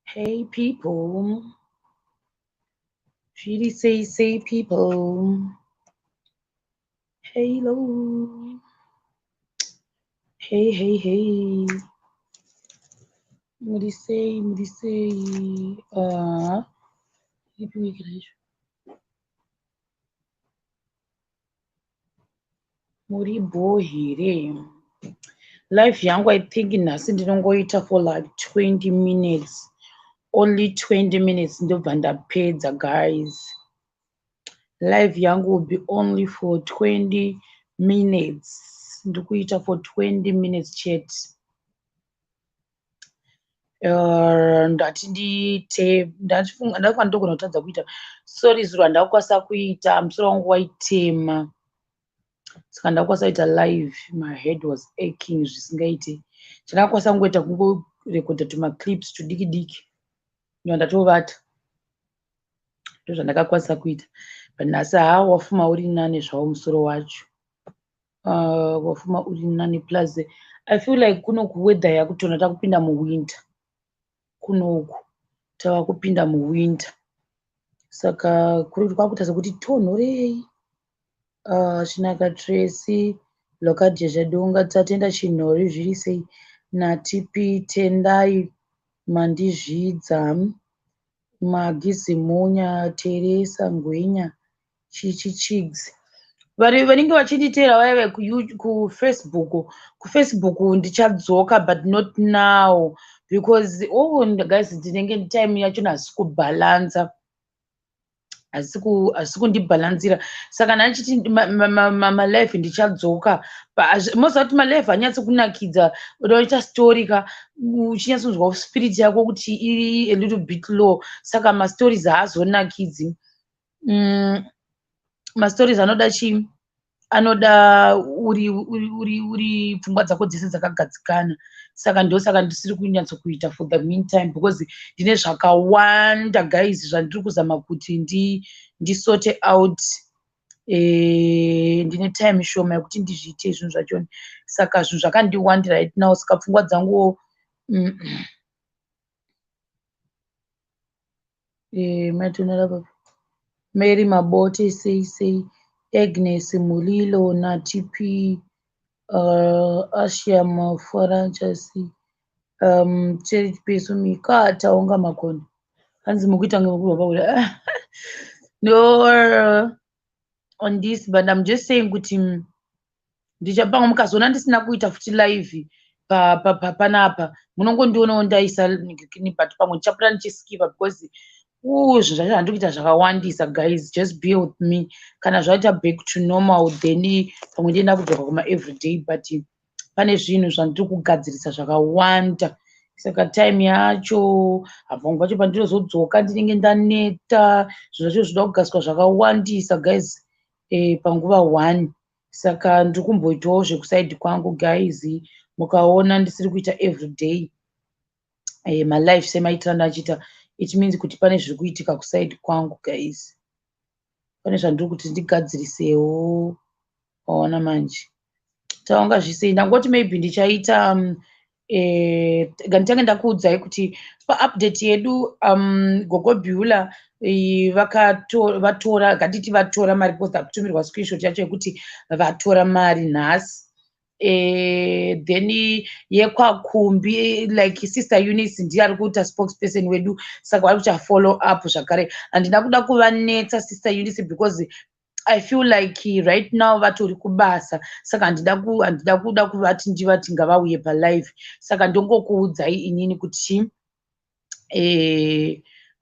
Hey people, zviri sei sei people? Hello. Hey, hey, hey. Muri sei, muri sei? Ah, ipi wiki racho? Muri bho here? Life yangu I think nhasi ndinongoita for like 20 minutes. Only 20 minutes ndobva ndapedza, guys. Live yangu will be only for 20 minutes. Ndikuita for 20 minutes chete. Ndati ndiite, ndafunga ndogona kutadza kuita. Sorry, zuro handakukwanisa kuita, musoro wangu waitema. Saka ndakukwanisa kuita live, my head was aching zvisingaiti. Chandakakwanisa kungoita kungorekodha tumaclips tudiki diki. Ndatovata. Ndozvandakakwanisa kuita. But nhasi haa, wafuma uri nani zvawo musoro wacho. Wafuma uri nani, plus I feel like kunoku weather yakutona, takupinda muwinter. Kunoku tava kupinda muwinter. Saka kwakuita sekuti tonhorei. Chinaka Tracy, Locadia Chadunga, Tatenda Chinhori, zviri sei? Natipi Tendai Mandizvidza, Magizimunya, Teresa Ngwenya, Chichi Chigs. Vanenge vachinditeera vaya kuFacebook, kuFacebook ndichadzoka, but not now because, oh guys, ndinenge time yacho hasi kubhalansa, hasi kundibhalanzira. Saka ndachiti malive ndichadzoka. Moziva kuti malive hanyatsi kunakidza, unoita story ka uchinyatsonzwa spirit yako kuti iri a little bit low. Saka mastories haazonakidzi. Mastories anoda chii? Anoda uri pfungwa dzako dzese dzakagadzikana. Saka ndosaka ndisiri kunyatsokuita for the meantime, because ndine zvakawanda, guys, zvandiri kuzama kuti ndisorte out. Ndine time shoma yekuti ndizviite zvinhu zvachona, saka zvinhu zvakandiwandira right now. Saka pfungwa dzanguwo matonera papi? Mary Mabote, sei sei? Agnes Mulilo, Nati P, Asia Mafaranchasi, Church Pesumika, Taonga Makoni. Hanzi mukuita ngemukurwa pakuda. No, on this, but I'm just saying kuti ndichapanga mukazoona ndisina kuita futi live panapa, munongondionawo ndaisa, but pamwe ndichapota ndichiskipa because zvinhu zvacho handiri kuita zvakawandisa. Guys, just be with me. Kana zvaita back to normal, then pamwe ndienda kudzoka kuma everyday, but pane zvinhu zvandiri kugadzirisa zvakawanda, saka time yacho, pamwe pacho pandinozodzoka ndinenge ndaneta. Zvinhu zvacho zvinoda kugadziswa zvakawandisa, guys, panguva one. Saka ndiri kumboitawo zvekuside kwangu, guys. Mukaona ndisiri kuita everyday malive semaitiro andachiita, it means kuti pane zviri kuitika kuside kwangu, guys. Pane zvandiri kuti ndigadzirisewo, waona manje. Taonga zvisei? Ndangoti maybe ndichaita nganditange ndakuudzai kuti paupdate yedu, Gogo Beulah vatora, ngatiti vatora mari, because takutumirwa screenshot yacho yekuti vatora mari nhasi. Then yekwaKumbi, like Sister Eunice ndiye ari kuita spokesperson wedu, saka vari kuita follow up zvakare. Handina kuda kuvanetsa Sister Eunice because I feel like right now vatori kubasa, saka handida kuda kuvati ndivati ngavauye palive. Saka ndongokuudzai inini kuti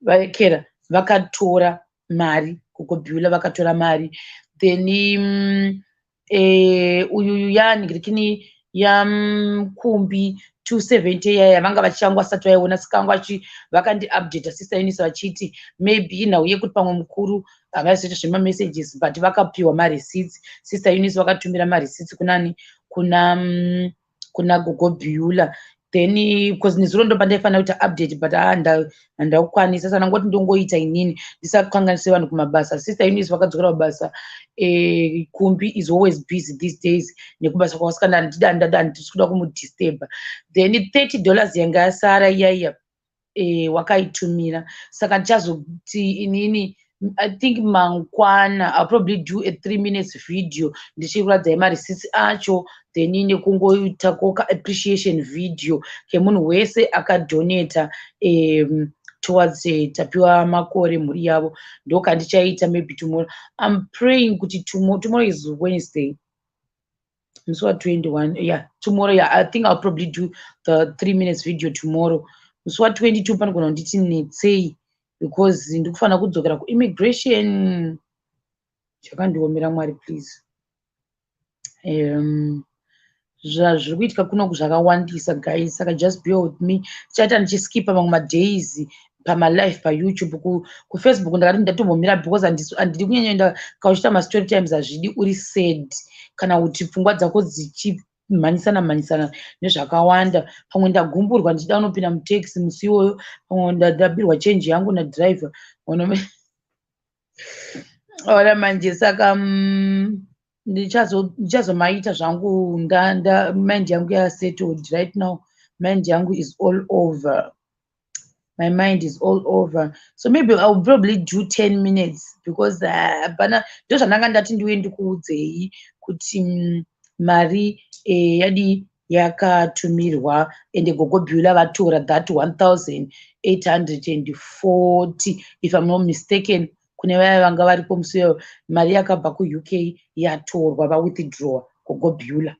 vaekera vakatora mari, Gogo Beulah vakatora mari. Then uyuyu yanhirikini yaMukumbi 270 yaya vanga vachangwa vasati vaiona, saka vanga vakandiupdata Sister Eunice vachiti maybe inhau yekuti pamwe mukuru havaizoita zvemamessages, but vakapiwa mareceipts. Sister Eunice vakatumira mareceipts kunani? Kuna Gogo Beulah. Then because nezuro ndo pandaifanira kuita update, but handakukwanisa, saka ndangoti ndongoita inini ndisakanganise vanhu kumabasa. Sister Eunice vakadzokera kubasa. Kumbi is always busy these days nekubasa kwavasikana, handida, handisi kuda kumudisturba. Then $30 yanga yasara iyaiya wakaitumira, saka ndichazoti inini, I think mangwana I'll probably do a 3 minutes video ndichikuradzai mareceipts acho, then nekungoita koka appreciation video kemunhu wese akadonata towards Tapiwa Makore, mhuri yavo. Ndokandichaita maybe tomorrow. I'm praying kuti tomorrow is Wednesday, musi wa21. Yeah, tomorrow. Yeah, I think I'll probably do the 3 minutes video tomorrow. Musi wa22 panogona kunditi netsei because ndikufanira kudzokera kuimmigration. Zvakandiomera, Mwari, please. Zviri kuitika kunoku zvakawandisa, guys, saka just bear with me. Tichaita ndichiskipa mamwe madays pamalive paYouTube. KuFacebook ndakati ndatombomira because handidi kunyanyoenda. Kauchiita mastory times hazvidi uri sad kana kuti pfungwa dzako dzichimhanyisana mhanyisana nezvakawanda. Pamwe ndagumburwa ndichida kunopinda mutaxi musi iwoyo, pamwe ndabirwa chenji yangu nadhiraivha, ona manje. Saka ndichazomaita zvangu mind yangu yasettled. Right now mind yangu is all over, my mind is all over, so maybe I will probably do 10 minutes because hapana. Ndo zvandanga ndati ndiuye ndikuudzei kuti mari yadi yakatumirwa, ende Gogo Bula vatora that 1840, if I'm not mistaken. Kune vaya vanga varipo musi iyoyo, mari yakabva kuUK yatorwa, vawithdrawa Gogo Bula.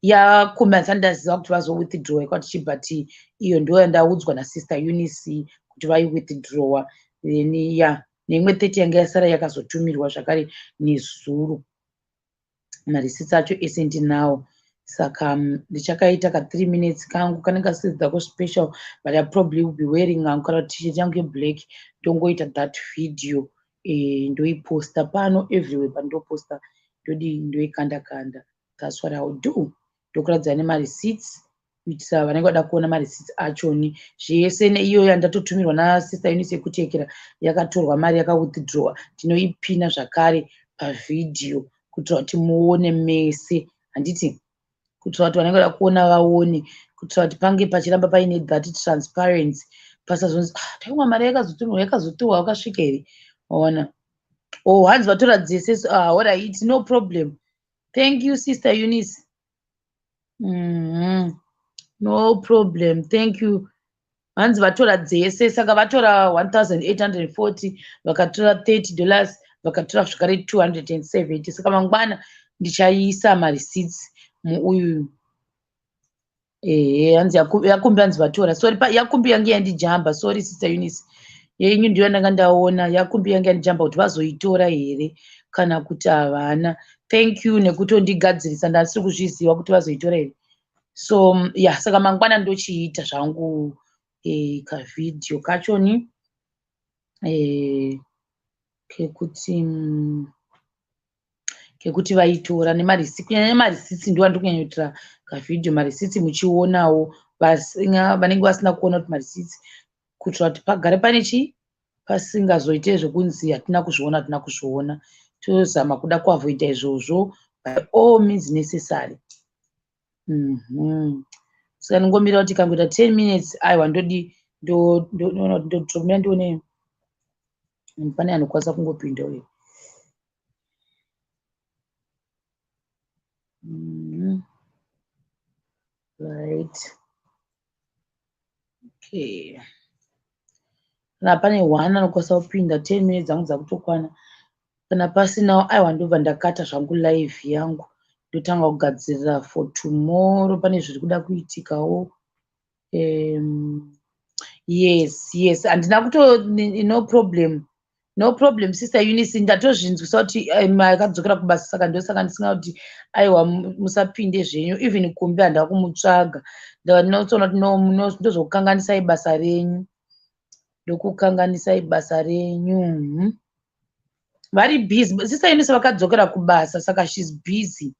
Yakumi handisati ndaziva kuti vazowithdrawa ikwati, but iyo ndo yandaudzwa nasister Eunice kuti vaiwithdrawa. Then ya neimwe 30 yanga yasara yakazotumirwa zvakare nezuro. Marisitsi acho ese ndinawo, saka ndichakaita ka3 minutes kangu kanenge kasiri special, but I probably will be wearing hangu kana T-shirt yangu yeblack, ndongoita that video, ndoiposta pano everywhere pandoposta, ndodii, ndoikanda kanda. That's what I will do. Ndokuratidzai nemareceipts kuitira vanenge vada kuona mareceipts achoni zvese, neiyo yandatotumirwa nasister Eunice yekutekera yakatorwa mari, yakawithdrawa, ndinoipina zvakare pavhidhiyo kuitira kuti muone mese, handiti? Kuitira kuti vanenge vada kuona vaone, kuitira kuti pange pachiramba paine that transparency, pasazonzi, "Ah, taimwa mari yakazotumirwa, yakazotorwa, wakasvika here?" Ona, oh, hanzi vatora dzese. Ah, alright, no problem. Thank you, Sister Eunice. No problem, thank you. Hanzi vatora dzese, saka vatora 1840, vakatora $30, vakatora zvakare 270. Saka mangwana ndichaisa mareceipts muuyu. Ehe, hanzi Yakumbi, hanzi vatora. Sorry, Yakumbi yange yandijamba. Sorry, Sister Eunice, yenyu ndiyo yandanga ndaona. Yakumbi yange yandijamba kuti vazoitora here kana kuti havana. Thank you nekutondigadzirisa, ndasiri kuzviziva kuti vazoitora here. So ya, saka mangwana ndochiita zvangu kavhidhiyo kachoni kekuti vaitora nemarisiti, kunyanya nemarisitsi ndo andiri kunyanyoitira kavhidhiyo. Marisitsi muchionawo, vanenge vasina kuona kuti marisitsi, kuitira kuti pagare pane chii, pasingazoite zvekunzi hatina kuzviona, hatina kuzviona. Tozama kuda kuavoida izvozvo by all means necessary. Saka ndingomira kuti ikangoita 10 minutes, aiwa, ndodi ndotomira ndione pane anokwanisa kungopinda uyu. Right, okay, kana pane one anokwanisa kupinda, 10 minutes dzangu dzakutokwana. Kana pasinawo, aiwa, ndobva ndakata zvangu live yangu, ndotanga kugadzirira for tomorrow. Pane zviri kuda kuitikawo. Yes, handina kuto, no problem, no problem, Sister Eunice. Ndatozvinzwisa kuti akadzokera kubasa, saka ndosaka ndisina kuti aiwa, musapinde zvenyu. Even Kumbi handava kumutsvaga, ndinotoona kuti no, ndozokukanganisai basa renyu, ndokukanganisai basa renyu. Vari busy, Sister Eunice vakadzokera kubasa, saka she's busy,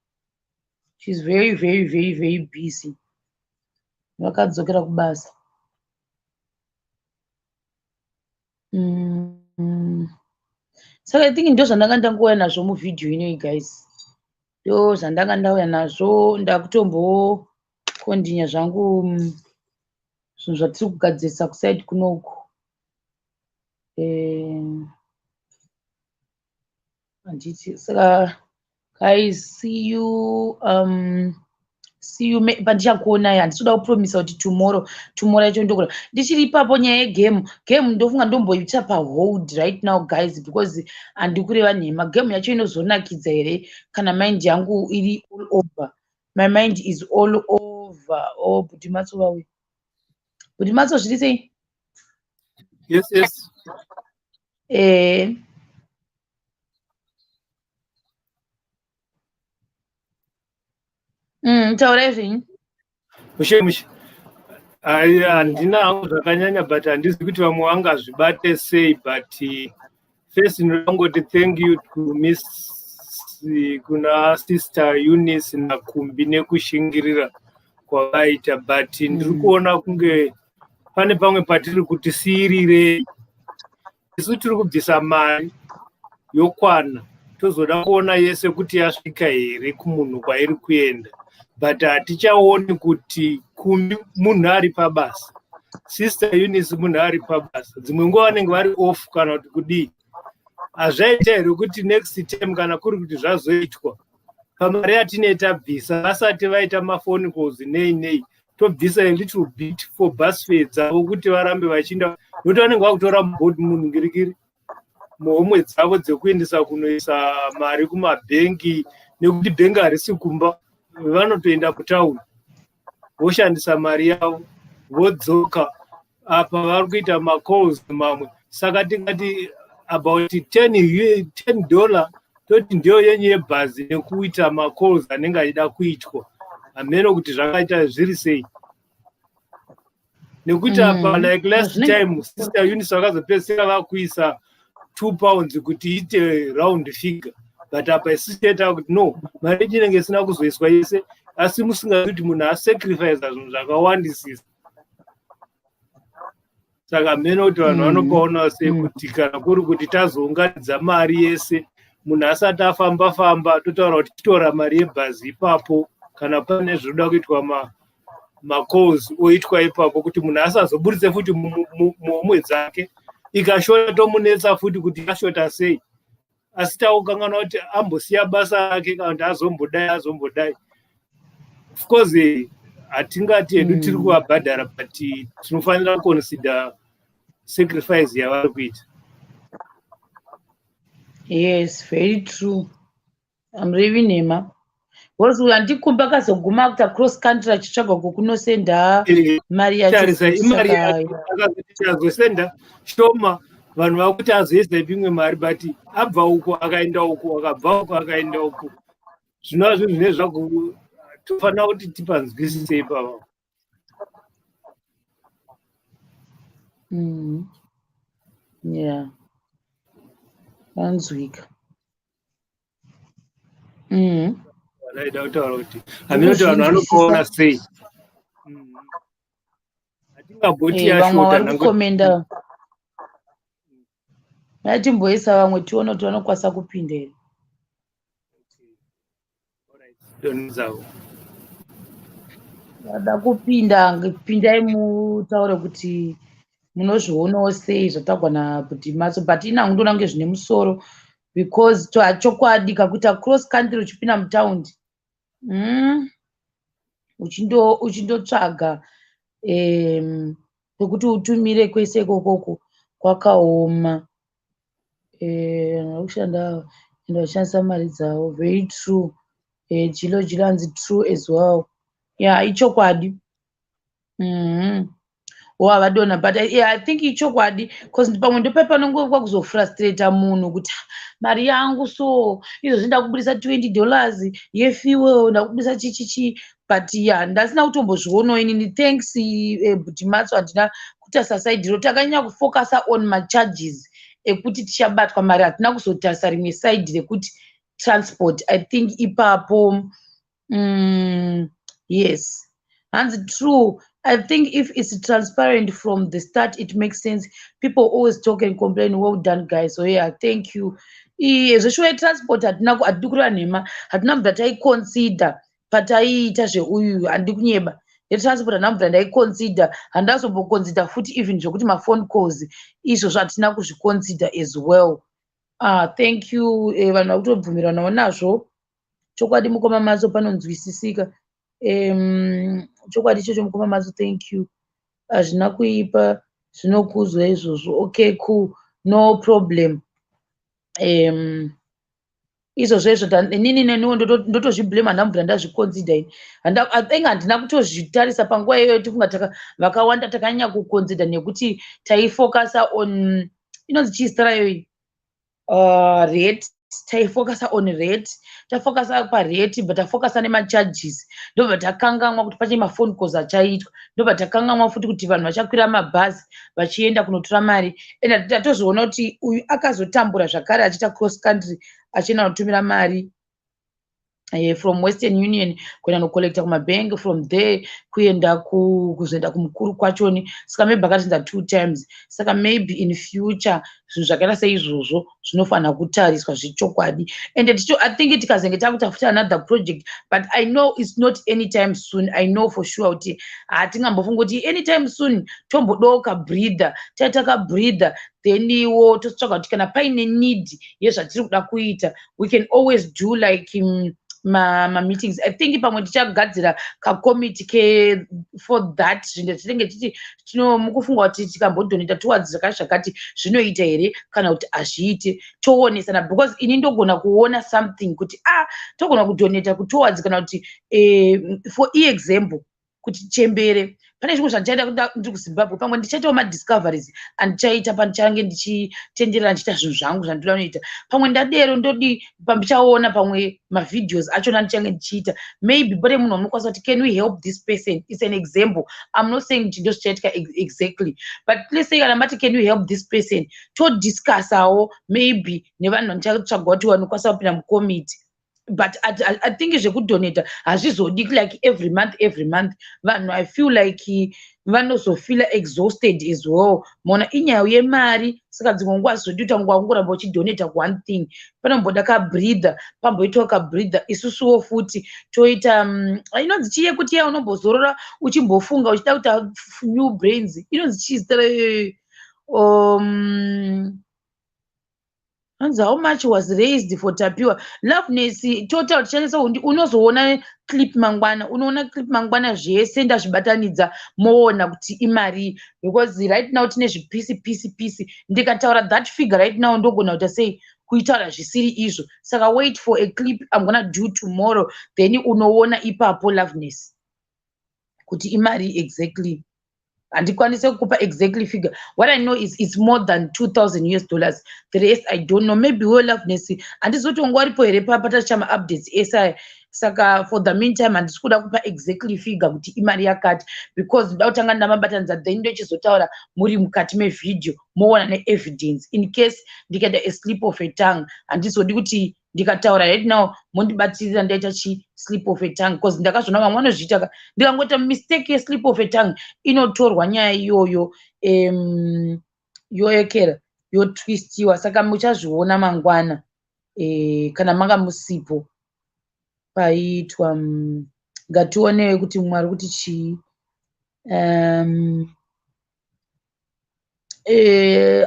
she's very, very, very, very busy. Vakadzokera kubasa. Saka I think ndo zvandanga ndangouya nazvo muvhidhiyo inoyi, guys. Ndo zvandanga ndauya nazvo. Ndakutombokondinya zvangu zvinhu zvatiri kugadzirisa kuside kunoku. Handiti saka guys, see you pandichakuonai. Handisi kuda kupromisa kuti tomorrow. Tomorrow yacho ndokura ndichiri ipapo. Nyaya yegame, game ndofunga ndomboita pahold right now, guys, because handikureva nhema. Game yacho inozonakidza here kana mind yangu iri all over? My mind is all over. Oh, Bhuti Matso vauya. Bhuti Matso, zviri sei? Yes. Taurai zvenyu. Mushe mushe. Ai, handina hangu zvakanyanya, but handizi kuti vamwe vangazvibate sei, but first ndinoda kungoti thank you to Miss, kuna Sister Eunice naKumbi nekushingirira kwavaita, but ndiri kuona kunge pane pamwe patiri kuti siyirirei. Isu tiri kubvisa mari yokwana, tozoda kuona yese kuti yasvika here kumunhu kwairi kuenda, but hatichaoni kuti Kumbi munhu ari pabasa, Sister Eunice munhu ari pabasa, dzimwe nguva vanenge vari off kana kuti kudii. Hazvaita here kuti next time, kana kuri kuti zvazoitwa, pamari yatinee tabvisa, vasati vaita maphone calls nei nei, tobvisa a little bit for bus fare dzavo kuti varambe vachiinda, nokuti vanenge vakutora bhodhi munhingirikiri muhomwe dzavo dzekuendesa kunoisa mari kumabhengi, nekuti bhengi harisi kumba. Vanotoenda kutauni voshandisa mari yavo, vodzoka. Apa vari kuita macalls mamwe. Saka tikati about $10, toti ndiyo yenyu yebhazi nekuita macalls anenge achida kuitwa. Hameno kuti zvakaita zviri sei, nekuti apa like last time Sister Eunice vakazopedzisira vakuisa £2 kuti iite round figure, but apa isusu toita kuti no, mari yedu inenge isina kuzoiswa yese, asi musingazi kuti munhu asacrifice zvinhu zvakawandisisa. Saka mheno kuti vanhu vanopaonawo sei kuti kana kuri kuti tazounganidza mari yese, munhu asati afamba famba, totaura kuti titora mari yebhazi ipapo, kana pane zvinoda kuitwa macalls oitwa ipapo, kuti munhu asazoburitse futi muhomwe dzake. Ikashota tomunetsa futi kuti yashota sei, asi takukanganwa kuti ambosiya basa rake kana kuti azombodai azombodai. Of course hatingati hedu tiri kuvabhadhara, but tinofanira kuconsider sacrifice yavari kuita. Yes, very true. Amurevi nhema, because uyu handikumbi akazoguma kuita cross country achitsvaga kokunosenda mari yacho. Tarisa imari akazoti azosenda shoma, vanhu vakuti azoisa imwe mari, but abva uko akaenda uko, akabva uko akaenda uko, zvinova zvinhu zvine zvaku tofanira kuti tipanzwisise ipapa. Yeah, vanzwika. Vanaida kutaura kuti hameno kuti vanhu vanopaona sei. Hatingamboti Vamwe yashota. Vari kukomenda. Ngatimboisa vamwe tione kuti vanokwanisa kupinda here. Donzavo. Vada kupinda, pindai mutaure kuti munozvionawo sei zvatagwa naBhuti Matso. But ini hangu ndoona kunge zvine musoro, because chokwadi kakuita cross country uchipinda mutaundi, uchindotsvaga pekuti utumire kwese ikokoko kwakaoma. Vanhu vari kushanda ende vachishandisa mari dzavo. Very true. Jilo Jilo hanzi true as well. Yeah, ichokwadi. Wavadonha, but yeah, I think ichokwadi, because pamwe ndopai panongova kuzofrustrata munhu kuti, "Ah, mari yangu so izvozvi ndakubudisa $20 yefuel, ndakubudisa chichichi." But yeah, ndasina kutombozvionawo inini. Thanks, Bhuti Matso. Handina kutarisa side ro. Takanyanya kufocusa on macharges ekuti tichabatwa mari. Hatina kuzotarisa rimwe side rekuti transport. I think ipapo, yes. Hanzi true. I think if it's transparent from the start, it makes sense. People always talk and complain. Well done, guys. So yeah, thank you. Iye zveshuwa, transport hatina, hatidi kureva nhema, hatina kubva taiconsider pataiita zveuyu. Handidi kunyeba, yetransport handina kubvira ndaiconsider, handazomboconsider futi even zvokuti maphone calls izvozvo hatina kuzviconsider as well. Ah, thank you. Vanhu vari kutobvumiranawo nazvo. Chokwadi, mukoma Matso, panonzwisisika. Chokwadi ichocho, mukoma Matso, thank you. Hazvina kuipa, zvinokuzwa izvozvo. Okay, cool, no problem. Izvozvo izvo inini neniwo ndotozviblame, handambvira ndazviconsider ini. I think handina kutozvitarisa panguva iyoyo. Tifunga vakawanda takanyanya kuconsider nekuti taifocusa on inonzi chii zita rayo iyi, rate. Taifocusa on rate, tafocusa parate, bva tafocusa nemacharges, ndobva takangamwa kuti pache maphone calls achaitwa, ndobva takangamwa futi kuti vanhu vachakwira mabhazi vachienda kunotora mari. And tatozoona kuti uyu akazotambura zvakare achiita cross country, achienda kunotumira mari from Western Union kuenda nocollecta kumabhengi, from there kuenda kuzoenda kumukuru kwachoni. Saka maybe akatoenda two times. Saka maybe in future zvinhu zvakaita seizvozvo zvinofanira kutariswa zvechokwadi. And I think tikazenge takuita futi another project, but I know it's not anytime soon. I know for sure kuti hatingambofunga kuti anytime soon. Tombodawo kabreather, tai takabreather, then iwo totsvaga kuti kana paine need yezvatiri kuda kuita, we can always do like mameetings. I think pamwe tichagadzira kakomiti ke for that. Zvinhu tinenge tichi mukufunga kuti tikambodonata towards zvakati zvakati zvinoita here kana kuti hazviite, toonesana, because ini ndogona kuona something kuti ah, togona kudonata kutowards kana kuti for example kuti chembere, pane zvimwe zvandichaita ndiri kuZimbabwe, pamwe ndichaitawo madiscoveries andichaita pandichange ndichitenderera ndichiita zvinhu zvangu zvandinoda kunoita. Pamwe ndadero ndodi pandichaona pamwe mavideos achona ndichange ndichiita, maybe pane munhu unokwanisa kuti, "Can we help this person?" It's an example, I'm not saying kuti ndozvichaitika exactly, but let's say kana mati, "Can we help this person?" Todiscussawo maybe nevanhu vandichatsvaga kuti vanokwanisa kupinda mucommittee. But I think zvekudonata hazvizodi like every month, every month. Vanhu, I feel like vanozofeela exhausted as well. Maona, inyaya yemari, saka dzimwe nguva hazvizodi kuti nguva kungoramba uchidonata one thing. Panomboda kabreather, pamboitawo kabreather. Isusuwo futi toita inonzi chii yekuti iya unombozorora uchimbofunga uchida kuita new brains, inonzi chii zita rayo? Hanzi, how much was raised for Tapiwa? Loveness, total tichandisa, unozoona clip mangwana, unoona clip mangwana zvese ndazvibatanidza, moona kuti imari, because right now tine zvipisi pisi pisi. Ndikataura that figure right now, ndogona kuita sei kuitaura zvisiri izvo. Saka wait for a clip I'm gonna do tomorrow, then unoona ipapo, Loveness, kuti imari exactly. Handikwanise kukupa exactly figure. What I know is it's more than 2000 US dollars. The rest I don't know. Maybe we, Loveness, handizi kuti wanga waripo here patacha maupdates ese aya. Saka for the meantime handisi kuda kupa exactly figure kuti imari yakati, because ndoda kutanga ndamabatanidza, then ndochizotaura muri mukati mevhidhiyo, moona neevidence in case ndikaita a slip of a tongue. Handizodi kuti ndikataura right now mondibatirira ndaita chi slip of a tongue, because ndakazviona vamwe vanozviita ka, ndikangoita mistake yeslip of a tongue, inotorwa nyaya iyoyo yoekera yotwistiwa. Saka muchazviona mangwana kana manga musipo paitwa. Ngationei kuti Mwari kuti chii.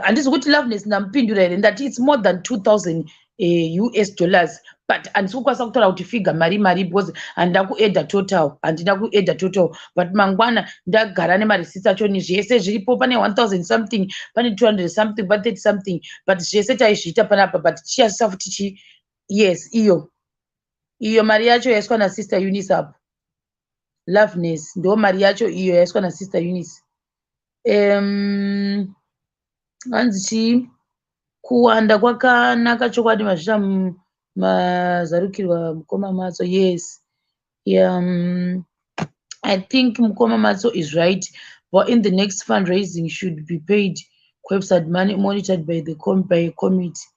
Handizi kuti Loveness ndamupindura here. Ndati it's more than 2000 US dollars, but handisi kukwanisa kutaura kuti figure mari mari, because handina kuadda total, handina kuadda total. But mangwana ndagara nemareceipts achoni, zvese zviripo. Pane 1000 something, pane 200 something, pane 30 something, but zvese taizviita panapa. But tichasisa futi chi, yes, iyo iyo mari yacho yaiswa nasister Eunice apo, Loveness, ndo mari yacho iyo yaiswa nasister Eunice. Hanzi chii? Kuwanda kwakanaka chokwadi. Mazvita, mazarukirwa, mukoma Matso. Yes, I think mukoma Matso is right, but in the next fundraising should be paid website money monitored by a committee.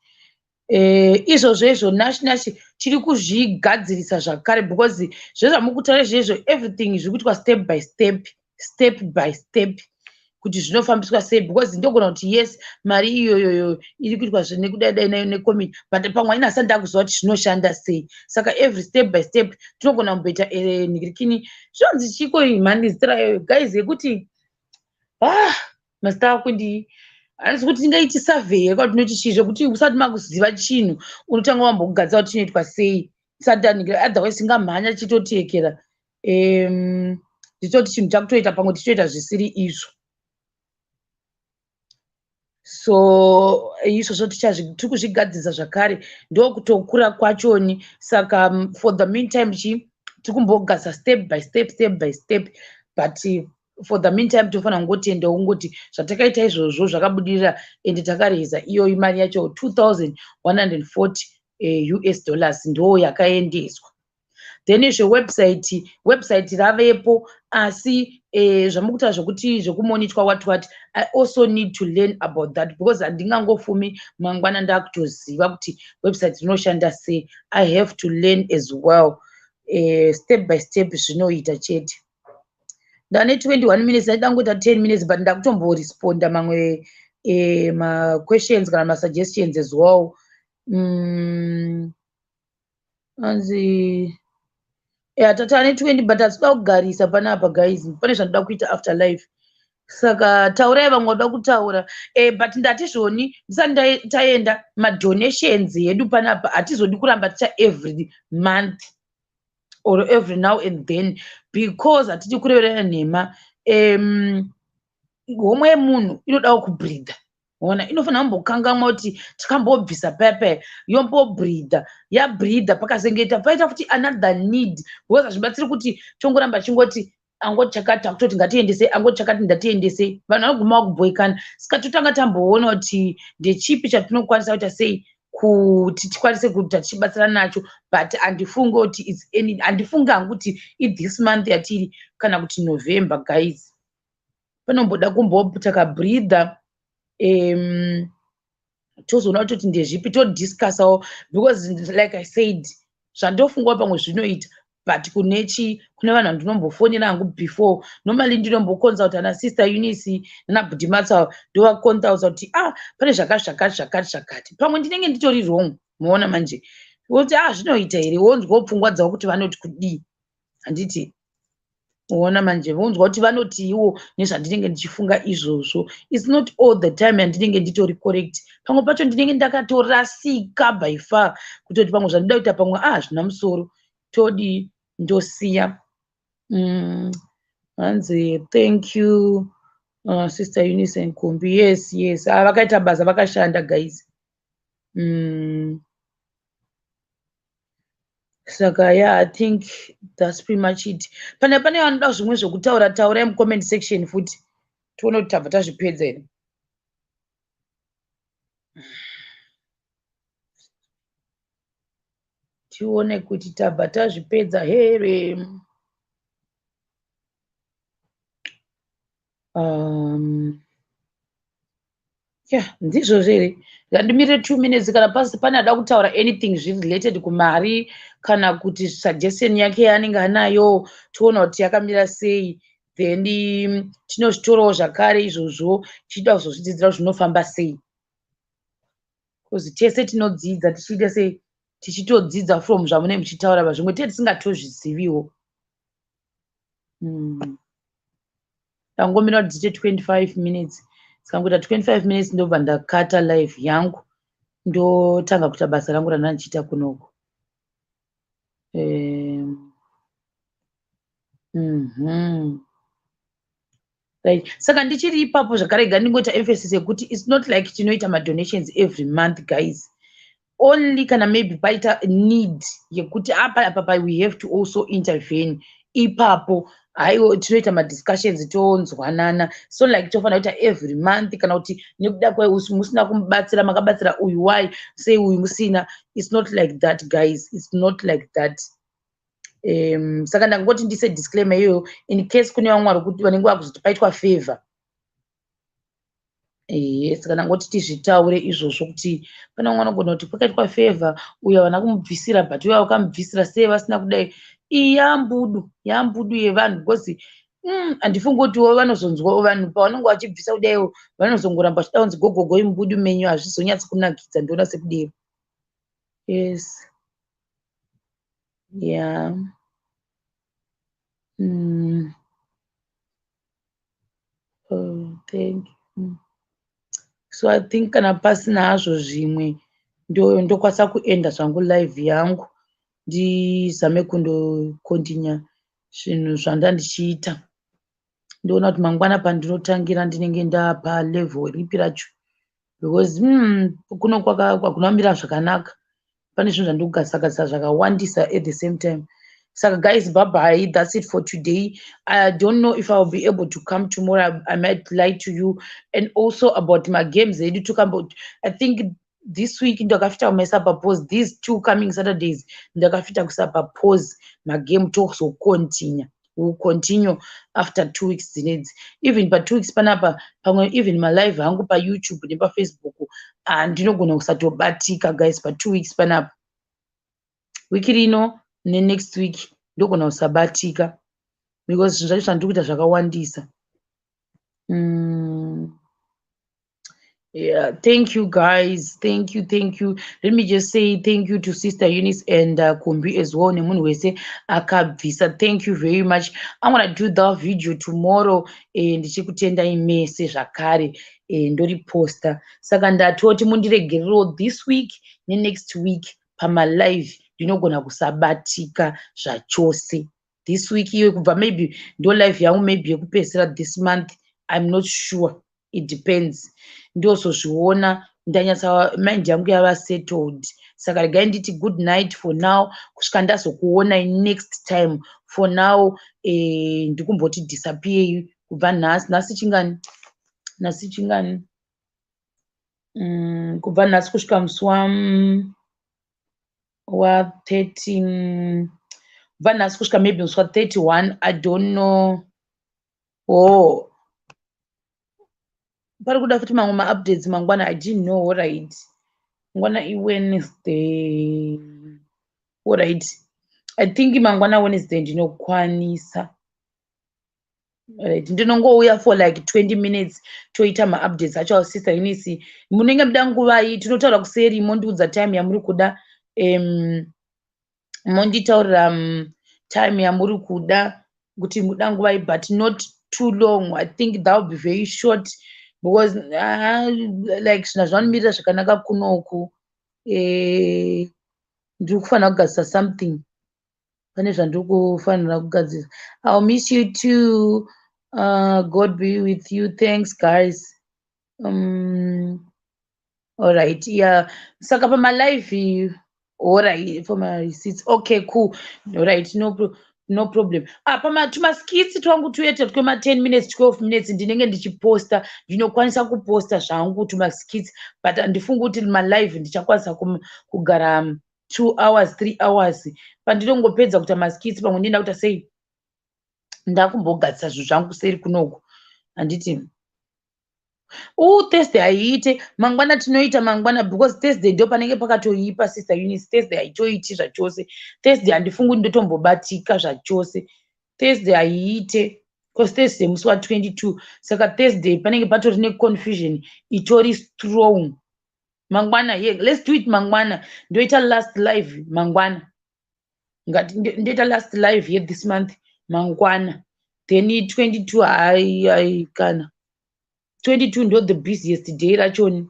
Izvozvo izvo nashi nashi tiri kuzvigadzirisa zvakare, because zvezvamukutaura izvezvo, everything zviri kuitwa step by step, step by step, kuti zvinofambiswa sei, because ndogona kuti yes, mari iyoyoyo iri kuitwa nekudai necommunity, but pamwe aina asati ndakuziva kuti zvinoshanda sei. Saka every step by step tinogona kumboita nhingirikini, zvinonzi chiko mhani zita rayo, guys, yekuti ah, mazita ako ndii? Handisi kuti tingaiti survey here kana tinoti chii, zvekuti usati makuziva chinhu unotanga wambogadzira kuti chinoitwa sei tisati taningira. Otherwise tingamhanya tichitotekera, tichitoti chinhu chakutoita, pamwe tichitoita zvisiri izvo. So izvozvo tiri kuzvigadzirisa zvakare, ndokutokura kwachoni. Saka for the meantime chi tiri kumbogadzisa step by step, step by step, but for the meantime tofanira kungotendawo kungoti zvatakaita izvozvo zvakabudirira, ende takareza iyoyi mari yacho, 2140 US dollars ndo yakaendeswa. Then zvewebsite, website ravepo, asi zvamukutaura zvokuti zvekumonitwa, what what, I also need to learn about that, because handingangofumi mangwana ndakutoziva kuti website rinoshanda sei. I have to learn as well, step by step zvinoita chete. Ndane 21 minutes, ndaida kungoita 10 minutes, but ndakutomboresponda mamwe maquestions kana masuggestions as well. Anzi ya tatane 20, but hatinoda kugarisa panapa, guys, pane zvandoda kuita after live. Saka taurai vamwe vada kutaura, but ndati zvoni ndisati taenda, madonations edu panapa hatizodi kuramba ticha every month or every now and then, because hatidi kureverera nhema. Homwe yemunhu inodawo kubreatha, ona inofanira kumbokangamwa kuti tikambobvisa paya paya, yombobreatha, yabreatha, pakazengeta paita futi another need, because hazvibatsiri kuti tongoramba chingoti angoti chakati takutoti ngatiendesei, angoti chakati ndatiendesei, vanhu vanoguma vakubhoikana. Saka totanga tamboona kuti ndechipi chatinokwanisa kuita sei kuti tikwanise kuita tichibatsira nacho. But handifungi kuti its any, handifungi hangu kuti ithis month yatiri kana kuti November, guys. Panomboda kumboita kabreather, tozoona kutoti ndezvipi, todiscussawo, because like I said, zvandofungawo pamwe zvinoita, but kune chi kune vanhu vandinombofonera hangu before. Normally ndinomboconsulta ana Sister Eunice nana Bhudhi Matsa, ndovaconsulta kuti ah, pane zvakati zvakati zvakati zvakati, pamwe ndinenge nditori wrong. Muona manje woti ah, zvinoita here? Wonzwawo pfungwa dzavo kuti vanoti kudii, handiti? Ona manje vonzwa kuti vanotiiwo nezvandinenge ndichifunga izvozvo. Its not all the time yandinenge nditori correct, pamwe pacho ndinenge ndakatorasika by far, kutoti pamwe zvandinoda kuita pamwe ah, hazvina musoro, todii? Ndosiya. Hanzi thank you, Sister Eunice Nkumbi. Yes, ah, vakaita basa, vakashanda, guys. Saka yeah, I think that's pretty much it. Pane vanoda zvimwe zvekutaura, taurai mucomment section futi, tione kuti tabva tazvipedza here. Tione kuti tabva tazvipedza here. Yeah, ndizvozvo here? Ngandimirire 2 minutes kana pasi pane ada kutaura anything zviri related kumari kana kuti suggestion yake yaanenge anayo, tiona kuti yakamira sei, then tinozvitorawo zvakare izvozvo, tichida kuzozvidzidzira kuti zvinofamba sei, because tese tinodzidza tichiita sei, tichitodzidza from zvamunenge muchitaura pa zvimwe tee tisingatozviziviwo. Ndangomira kuti dziite 25 minutes. Dzikangoita 25 minutes, ndobva ndakata live yangu, ndotanga kuita basa rangu randanga ndichiita kunoku. Right, saka ndichiri ipapo zvakare, ga ndingoita emphasis yekuti its not like tinoita madonations every month, guys, only kana maybe paita need yekuti apa apa we have to also intervene. Ipapo haiwo tinoita madiscussions, tonzwanana. So like tofanira kuita every month kana kuti nekuda musina kumubatsira, makabatsira uyu, why sei uyu musina? Its not like that, guys, its not like that. Saka ndangoti ndise disclaimer iyoyo in case kune vamwe vari vanenge vakuzoti paitwa favor. Saka ndangoti tizvitaure izvozvo kuti pane vamwe vanogona kuti kwakaitwa favor, uyo havana kumubvisira, but uyo vakamubvisira, sei vasina kudai? Iyi yambudu, yambudu yevanhu, because handifungi kutiwo vanozonzwa vanhu pavanenge vachibvisa kudaiwo vanozongoramba vachida kunzi gogogoi mubudu menyu. Hazvizonyatsi kunakidza, ndoona sekudero. Yes, yeah. Oh, thank you. So I think kana pasina hazvo zvimwe, ndokwanisa kuenda zvangu live yangu, ndizame kundocontinue zvinhu zvanda ndichiita. Ndoona kuti mangwana pandinotangira ndinenge ndapa level ripi racho, because kuno hakuna kumira zvakanaka. Pane zvinhu zvandiri kugadzisa gadzisa zvakawandisa at the same time. Saka guys, bye bye, that's it for today. I don't know if I'll be able to come tomorrow. I might lie to you. And also about my games edu tukambo, I think this week ndakafita kumaisa papause. These two coming Saturdays ndakafita kuisa papause magame, tozocontinue, will continue after 2 weeks dzinedzi. Even pa2 weeks panapa, pamwe even malive hangu paYouTube nepaFacebook handinogona kusatobatika, guys. Pa2 weeks panapa, wiki rino nenext week, ndogona kusabatika because zvinhu zvacho zvandiri kuita zvakawandisa. Yeah, thank you guys, thank you, thank you. Let me just say thank you to Sister Eunice and Kumbi as well, nemunhu wese akabvisa. Thank you very much. I'm gonna do that video tomorrow, ndichikutendai mese zvakare, ndoriposta. Saka ndatoti mundiregererewo this week nenext week pamalive, ndinogona kusabatika zvachose this week iyo. Kubva maybe ndo live yangu maybe yekupedzisira this month, I'm not sure, it depends. Ndozozviona ndanyatsa mind yangu yava settled. Saka regai nditi good night for now, kusvika ndazokuonai next time. For now, ndikumboti disappear kubva nhasi. Nhasi chingani? Nhasi chingani? Kubva nhasi kusvika musi wa13, kubva nhasi kusvika maybe musi wa31, I don't know. Oh, pari kuda futi mamwe maupdates mangwana. I didn't know. Alright, mangwana iWednesday. Alright, I think mangwana Wednesday ndinokwanisa. Right, ndinongouya for like 20 minutes, toita maupdates acho. Sister Eunice, munenge muda nguvai? Tinotaura kuseri, mondiudza time yamuri kuda, monditaurira time yamuri kuda kuti muda nguvai, but not too long. I think that will be very short because like zvinhu zvanomirira zvakanaka kunoku. Ndiri kufanira kugadzisa something, pane zvandiri kufanira kugadzisa. I'll miss you too. God be with you. Thanks guys. Alright, yeah. Saka pamalive, alright, for my receipts. Okay, cool. Alright, no problem. Ah, pama tumaskits twangu tuete twema 10 minutes, 12 minutes, ndinenge ndichiposta. Ndinokwanisa kuposta zvangu tumaskits, but handifungi kuti malive ndichakwanisa kugara 2 hours, 3 hours. Pandinongopedza kuita maskits, pamwe ndinoenda kuita sei, ndakumbogadzisa zvinhu zvangu seri kunoku, handiti? Thursday haiite. Mangwana tinoita mangwana, because Thursday ndo panenge pakatoipa. Sister Eunice, Thursday haitoiti zvachose. Thursday handifungi kuti ndotombobatika zvachose. Thursday haiite because Thursday musi wa22, saka Thursday panenge patori neconfusion itori strong. Mangwana, ye, let's do it mangwana. Ndoita last live mangwana. Ndoita last live yethis month mangwana, then 22. Hai, kana 22 ndo the busiest day rachoni.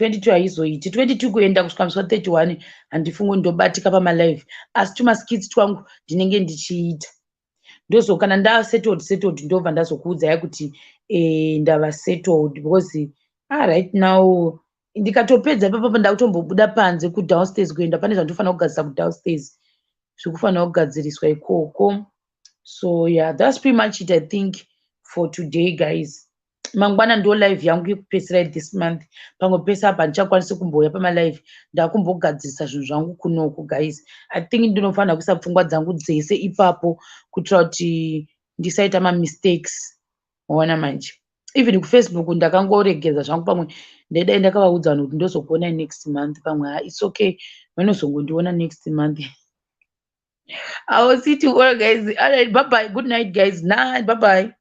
22 haizoiti. 22 kuenda kusvika musi wa31 handifungi ndobatika pamalive, asi tumaskits twangu ndinenge ndichiita. Ndozo kana ndasettled settled, ndobva ndazokuudzai kuti ndava settled, because right now ndikatopedza ipapapo ndakutombobuda panze kudownstairs kuenda pane zvandofanira kugadzisa kudownstairs, zvikufanira kugadziriswa ikoko. So yeah, that's pretty much it, I think, for today, guys. Mangwana ndo live yangu yekupedzisira this month. Pamwe pese apa handichakwanisi kumbouya pamalive, ndakumbogadzirisa zvinhu zvangu kunoku. Guys, I think ndinofanira kuisa pfungwa dzangu dzese ipapo kuitira kuti ndisaita mamistakes. Waona manje? Even kuFacebook ndakangoregedza zvangu. Pamwe ndaidai ndakavaudza vanhu kuti ndozokuonai next month. Pamwe ha, it's okay, vanozongondiona next month. I will see you all, guys. All right, bye bye. Good night, guys. Night. Bye bye.